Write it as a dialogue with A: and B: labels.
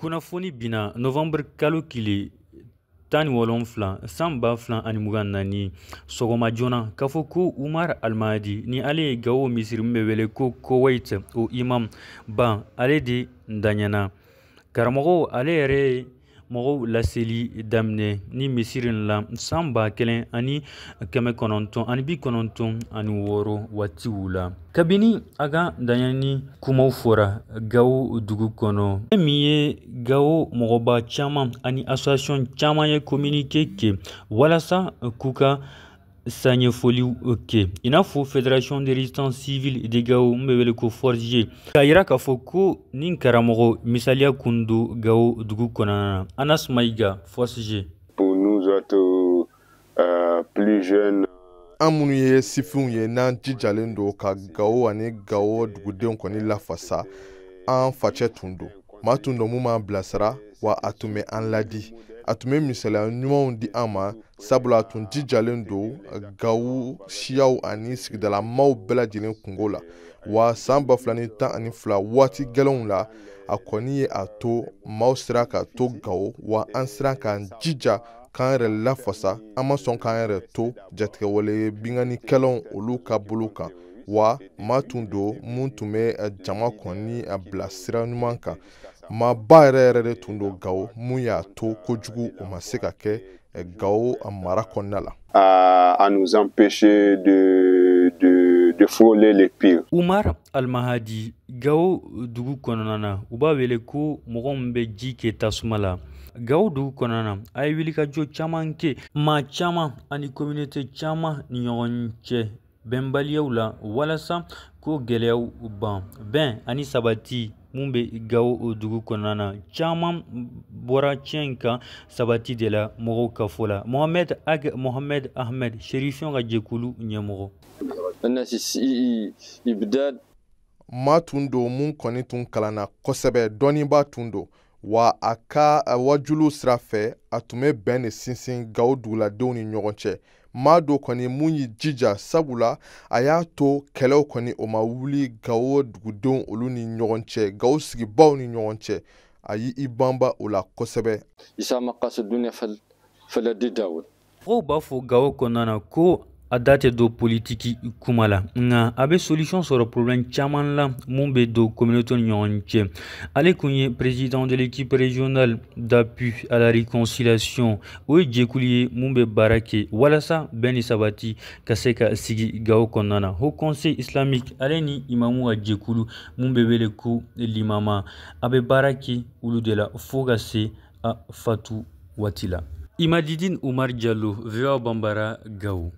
A: Kunnafoni binna novembre kalo tile 17 san 2024 sɔgɔma joona k'a fɔ ko Umar Almahadi ni ale ye Gawo misiri min bɛ wele ko Koweit, o imam ba, ale de ntanyana. Karamɔgɔ, ale yɛrɛ ye mɔgɔw laseli daminɛ ni misiri in la san 1996 waatiw la. Kabini a ka ntanyani kumaw fɔra Gawo dugu kɔnɔ, fɛn min ye Gawo mɔgɔba caman ani association caman ye communiqué kɛ walasa k'u ka saɲɛfɔliw kɛ, i n'a fɔ Fédération de résistance civile de Gao min bɛ wele ko Forge, k'a yira k'a fɔ ko nin karamɔgɔ misaliya kun don Gao dugu kɔnɔna na. Anas Maïga, Force.
B: Pour nous autres plus jeunes,
C: an minnu ye sifinw ye, n'an jijalen don ka Gawo ani Gawo dugudenw kɔni lafasa, an facɛ tun don, maa tun don mun b'an bilasira, wa a tun bɛ an ladi, a tun bɛ misaliya ɲumanw di an ma, sabula a tun jijalen don Gawo siyaw ani sigidalamaw bɛɛ lajɛlen kungo la. Wa san 2012 waati gɛlɛnw la, a kɔni ye a to maaw sera ka to Gawo, wa an sera k'an jija k'an yɛrɛ lafasa. An ma sɔn k'an yɛrɛ to jatigɛwale binkannikɛlaw olu ka bolo kan. Wa maa tun don mun tun bɛ jama kɔni bila sira ɲuman kan. Maaba yɛrɛ yɛrɛ de tun don Gawo, mun y'a to kojugu o ma se ka kɛ Gawo mara kɔnɔna la.
B: À nous empêcher de frôler les pires.
A: Umar Almahadi, Gawo dugu kɔnɔna na, u b'a wele ko mɔgɔ min bɛ ji kɛ tasuma la. Gawo dugu kɔnɔna na, a ye wulikajɔ caman kɛ, maa caman ani communauté caman ni ɲɔgɔn cɛ bɛnbaliyaw la, walasa ko gɛlɛyaw ban, bɛn ani sabati mun bɛ Gawo dugu kɔnɔna na. Caman bɔra tiɲɛ kan sabati de la mɔgɔw ka fɔ la. Mohamed Ag Mohamed Ahmed, Chérifien ka jɛkulu ɲɛmɔgɔ.
C: Maa tun don mun kɔni tun kalanna kosɛbɛ, dɔnnibaa tun don, wa a ka wajulu sira fɛ, a tun bɛ bɛn de sinsin Gawo duguladenw ni ɲɔgɔn cɛ. Maa dɔ kɔni mun y'i jija, sabula a y'a to kɛlɛw kɔni o ma wuli Gawo dugudenw olu ni ɲɔgɔn cɛ, Gawo sigibaw ni ɲɔgɔn cɛ. A y'i banba o la kosɛbɛ.
A: Mɔgɔw b'a fɔ Gawo kɔnɔna na ko a da tɛ don politiki kuma la, nka a bɛ solution sɔrɔ problème caman la mun bɛ don communauté ni ɲɔgɔn cɛ. Ale kun ye président de l'équipe régionale d'appui à la réconciliation. O ye jɛkulu ye mun bɛ baara kɛ walasa bɛn ni sabati ka se ka sigi Gawo kɔnɔna na. Haut Conseil islamique, ale ni imamu ka jɛkulu mun bɛ wele ko Limama, a bɛ baara kɛ olu de la fo ka se a fatu waati la. Imadidine Umar Diallo, VOA Bambara, Gao.